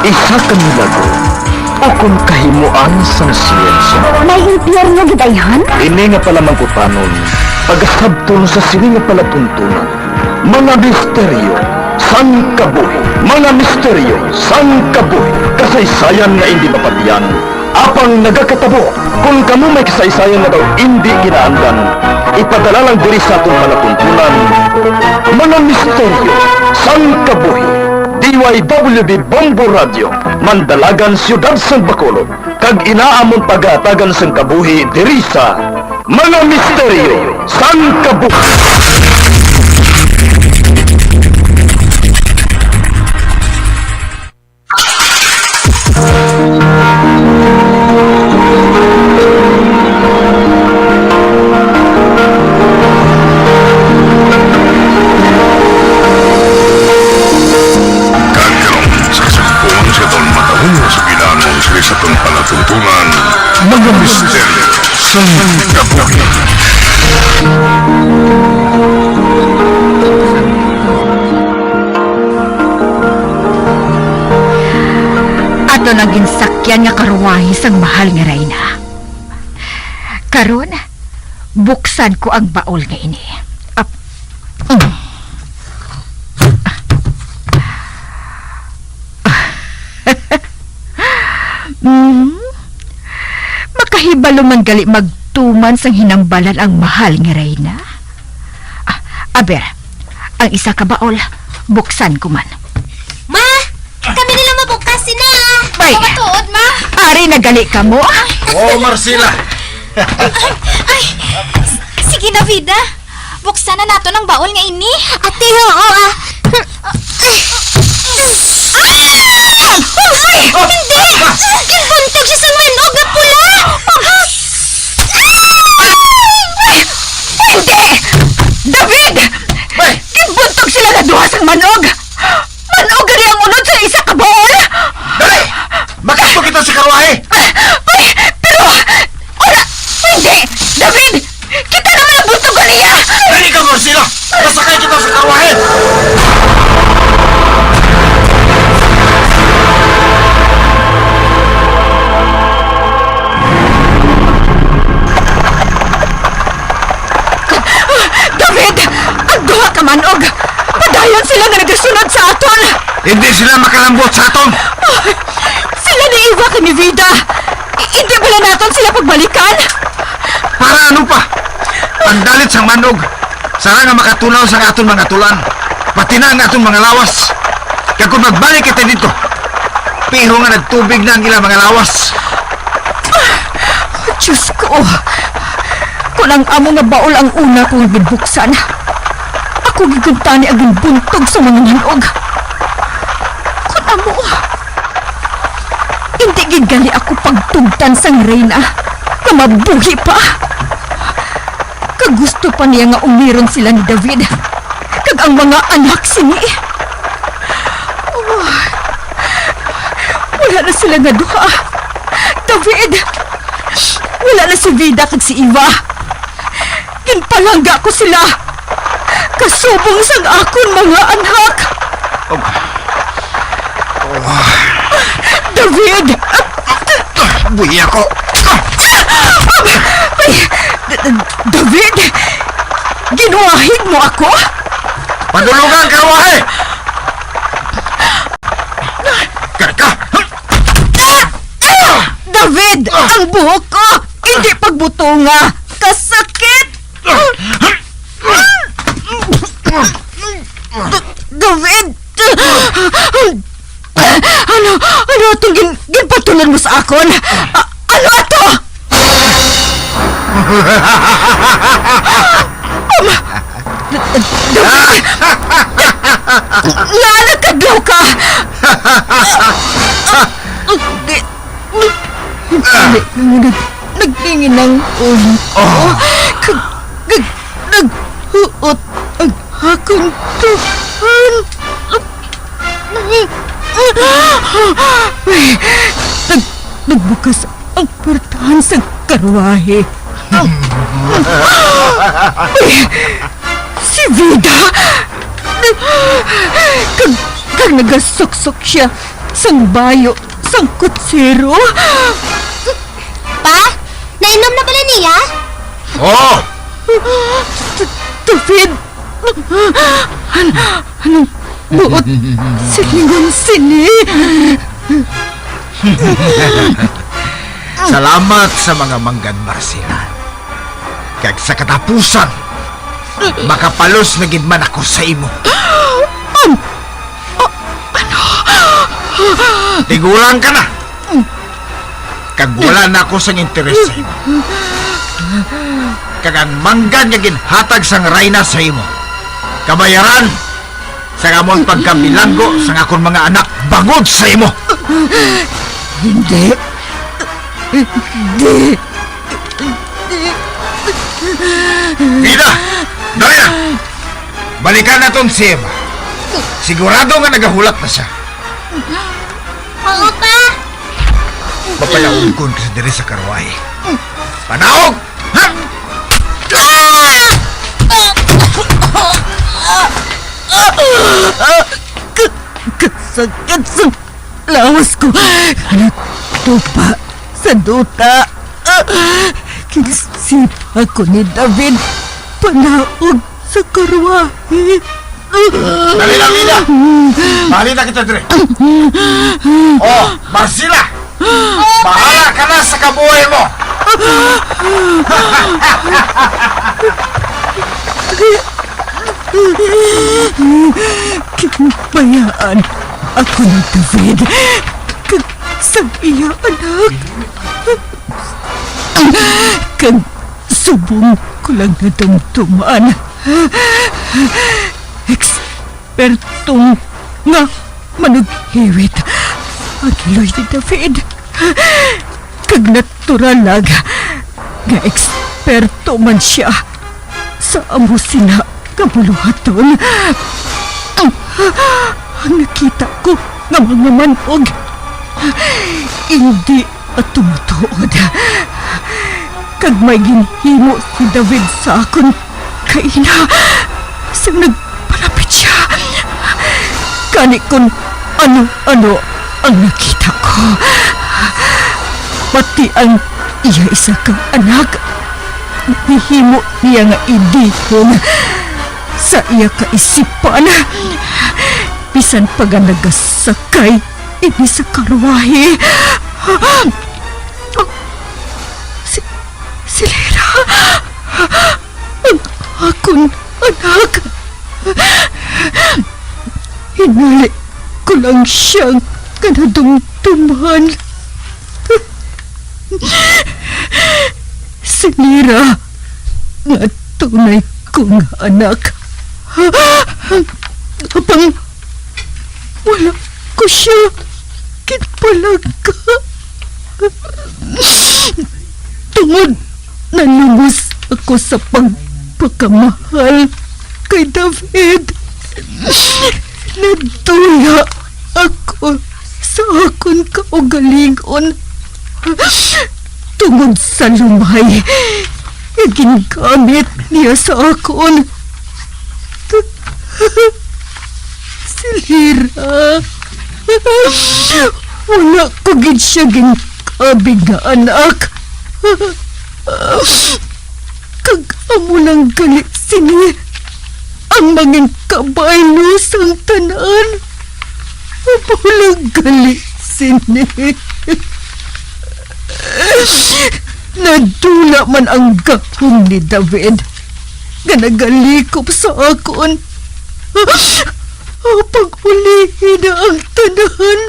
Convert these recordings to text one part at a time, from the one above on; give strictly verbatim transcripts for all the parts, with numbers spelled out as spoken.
Isa ka milagro ukon kahimoan sang siyensya. May impyerno gid ayhan? Ini nga palamangkutanon, pagasabton sa sini nga palatuntunan, mga misteryo sang kabuhi, mga misteryo sang kabuhi, kasaysayan nga indi mapatian, apang nagakatabo. Kon kamo may kasaysayan nga daw indi ginaandan, ipadala lang diri sa aton palatuntunan, mga misteryo sang kabuhi. D Y W B Bombo Radio, Mandalagan, Siyudad sang Bacolod, kag ina amon pagahatagan sang kabuhi diri sa Mga Misteryo sang Kabuhi. Kag karon, sa kasugpon sa aton matahom nga sugilanon, sini sa aton palatuntunan, mga misteryo sang kabuhi. Ato nang ginsakyan nga karwahe sang mahal nga reyna. Karon, buksan ko ang baol nga ini. Ap-, mm. Mm. Makahibalo man gali magtuman sang hinambalan ang mahal nga reyna? Ah, aber, ang isa ka baol, buksan ko man. Ma! Kami nila mabukas sina! Bay! Matuod, ma! Ari na gali kamo? Oo, Marcela! Ay, ay, s-, sige na, Vida. Buksan na naton ang baol nga ini. Ate, oo, ah. Ay! Ay! Hindi! Ginbuntog siya sang manog nga pula! Ay! Hindi! David! Bay! Ginbuntog sila nga duha sang manog! Manog gani ang unod sa isa ka baol! Dali! Makadto kita sa karwahe! Ay! Pero, wala! Hindi! David! Kita naman ang buntogon niya! Dali ka, Marcela! Masakay kita sa karwahe! David! Ang duha ka manog! Padayon sila nga nagasunod sa aton! Hindi sila makalambot sa aton! Sila ni Eva kag ni Vida! I-, hindi bala naton sila pagbalikan? Para ano pa? Ang dalit sang manog, sarang nga makatulaw sang aton mga tulan, pati na ang aton mga lawas. Kag kung magbalik kita dito, piho nga nagtubig na ang ilang mga lawas. Diyos ko, kung ang amo nga baol ang una kong ginbuksan, ako gid kuntani ang ginbuntog sa mga manog. Kung amo, hindi gid gali ako pagtugtan sang reyna nga mabuhi pa. Kag gusto pa niya nga umiron sila ni David kag ang mga anak sini. Oh, wala na sila nga duha. David, wala na si Vida kag si Eva. Ginpalangga ko sila kasubong sang akon mga anak. Oh. Oh. David! Buhi ako. Ay, D-, D-, David! Ginwahig mo ako? Padulungan, karwahe! Karga! David! Ang buhok ko! Hindi pagbutonga! Kasakit! D-, David! Ano, ano atong gin-, ginpatulan mo sa akon? A-, ano ato? Ama! David! Ngaa nagkadlaw ka? Di, Nag-, nag-, nagninginang ulo ko. Oh. Kag, kag, naghuot ang akon tuhan. Nag-, nagbukas ang portahan sa karwahe. Si Vida! Kag, kag nagasuksok siya sang bayo sang kutsero. Pa, nainom na bala niya? Oh! D-, David! An-, anong buot silingon sini? Salamat sa mga manggan, Marcela. Kag sa katapusan, makapalos na gid man ako sa imo. An-, a-, ano? Tigulang ka na. Kag wala na ako sang interes sa imo. Kag ang manggan nga ginhatag sang rayna sa imo, kabayaran sang amon pagkabilanggo sang akon mga anak bangod sa imo. Hindi. Hindi. Ida! Dali na! Balikan naton si Eva. Sigurado nga nagahulat na siya. Oo, pa! Mapanaog ko diri sa karwahe. Panaog! Ha? Ka-, kasakit sa lawas ko. Natupa sa duta. Ginsipa ko ni David panaog sa karwahe. Dali lang, Ida! Mahalin na kita, Dre. Oh, Marcela! Bahala ka na sa kabuhay mo! Ginbayaan ako ni David kag sang iya anak. Kag subong ko lang nadumduman, eksperto nga manughiwit ang iloy ni David. Kag natural lang nga eksperto man sia sa amo sina nga buluhaton. Ang nakita ko nga mga man-og indi at tumutuod. Kag may ginhimo si David sa akon kaina sang nagpalapit sia. Gani kon ano-ano ang nakita ko, pati ang iya isa ka anak, nahimo niya nga idihon sa iya kaisipan, bisan pa nga nagasakay ini sa karwahe. Si, si Lira, ang akon anak. Hinali ko lang siya nga nadumduman. Si Lira nga tunay ko nga anak. Apang wala ko siya ginpalangga. Tungod nalumos ako sa pagpakamahal kay David, nadula ako sa akon kaugalingon tungod sa lumay nga gingamit niya sa akon. Si Lira, wala ko gid siya ginkabig nga anak. Kag amo lang gali sini ang mangin kabaylo sang tanan. Amo lang gali sini. Nadula man ang gahom ni David nga nagalikop sa akon. Pag-ulihi na ang tanan.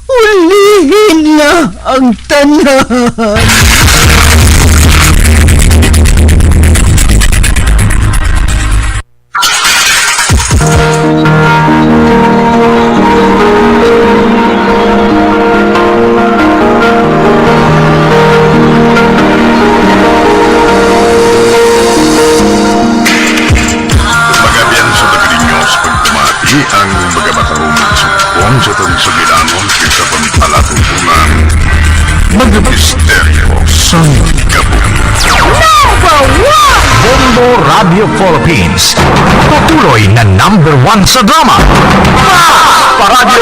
Ulihi na ang tanan. Magabiyan sa taga ninyo sa pagpamati ang mga mataong sumpong sa atong sugilanon kay sa pampalatutunan. Mga misteryo sang kabuhi. Number one! Bombo Radio Philippines, patuloy na number one sa drama. Pa! Paradyo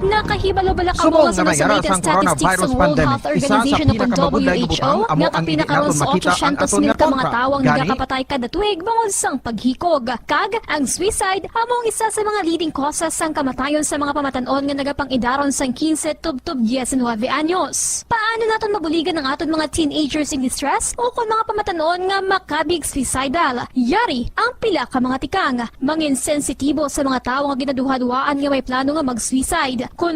Nakahibalo bala kamo nga suno sa latest statistics sang World Health Organization ukon tong W H O nga kapin na karon sa otso syentos mil ka mga tawo ang nagakapatay kada tuig bangod sang paghikog, kag ang suicide amo ang isa sa mga leading causes sang kamatayon sa mga pamatan-on nga nagapang-idaron sang kinse tubtob diecinuebe anyos. Paano naton mabuligan ang aton mga teenagers in distress ukon mga pamatan-on nga makabig suicidal? Yari ang pila ka mga tikang. Mangin sensitibo sa mga tawo nga ginaduhaduhaan nga may plano nga mag-suicide. Kon